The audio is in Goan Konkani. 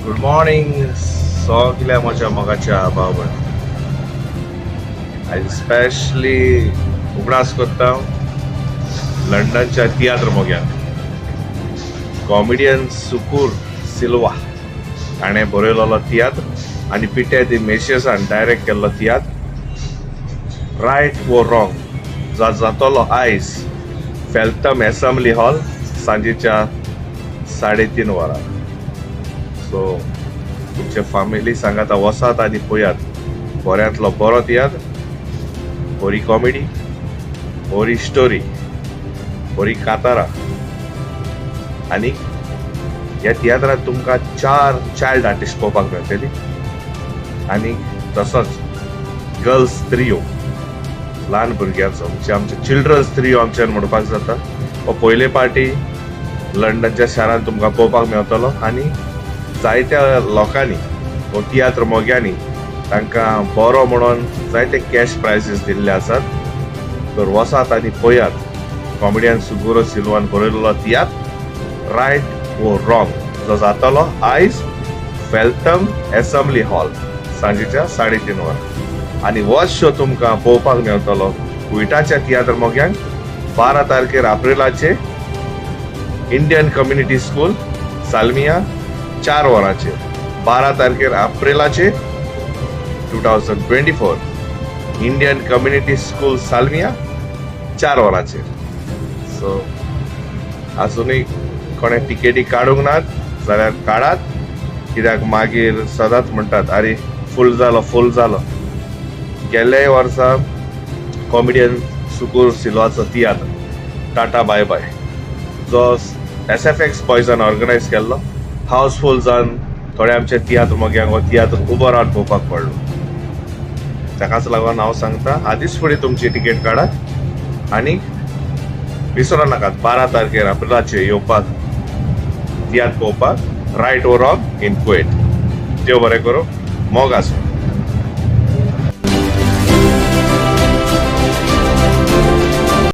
गुड मॉर्निंग सगल्या म्हज्या मोगाच्या भाव. आयज स्पेशली उगडास करता लंडनच्या तियात्र मोग्यांक. कॉमेडियन सुकूर सिल्वा हाणें बरयलेलो तियात्र आनी पिटे दी मेशियसान डायरेक्ट केल्लो तियात्र रायट वो रॉंग जो जातलो आयज फेल्थम एसेंब्ली हॉल सांजेच्या 3:30 वरां. सो तुमचे फॅमिली सांगाता वसात आनी पळयात बऱ्यांतलो बरो तियात्र, बरी कॉमेडी, बरी स्टोरी, बरी कातारां. आनी ह्या तियात्रांत तुमकां चार चायल्ड आर्टिस्ट पळोवपाक मेळटली आनी तसोच गर्ल्स त्रियो, ल्हान भुरग्यांचो, म्हणजे आमचे चिल्ड्रन्स त्रियो आमच्यान म्हणपाक जाता. हो पयले पार्टी लंडनच्या शारांत तुमकां पळोवपाक मेळटलो आनी जायत्या लोकांनी हो तियात्र मोग्यांनी तांकां बरो म्हणून जायते कॅश प्रायजीस दिल्ले आसात. तर वसात आनी पळयात कॉमेडियन सुगुरो सिल्वान बरयलेलो तियात्र रायट वो रॉंग जो जातलो आयज फेल्थम एसेंब्ली हॉल सांजेच्या 3:30 वरां. आनी होच शो तुमकां पळोवपाक मेळटलो कुयटाच्या तियात्र मोग्यांक 12 तारखेर एप्रिलाचे इंडियन कम्युनिटी स्कूल सालमिया 4 वरांचेर. 12 तारखेर एप्रिलाचे 2024, इंडियन कम्युनिटी स्कूल सालमिया, 4 वरांचेर. सो अजुनूय कोणें टिकेटी काडूंक नात जाल्यार काडात, कित्याक मागीर सदांच म्हणटात, "आरे, फूल जालो, फूल जालो." गेल्ल्याय वर्सा कॉमेडियन सुकूर सिल्वाचो तियात्र टाटा बाय बाय जो एसएफएक्स बॉयजान ऑर्गनायज केल्लो, हाऊसफूल जावन थोडे आमचे तियात्र मोग्यांक हो तियात्र उबो रावन पळोवपाक पडलो. ताकाच लागून हांव सांगता, आदींच फुडें तुमची तिकेट काडात आनी विसरो नाकात 12 तारखेर एप्रिलाचेर येवपाक तियात्र पळोवपाक, रायट वो रॉंग इन कुवेट. देव बरें करूं, मोग आसूं.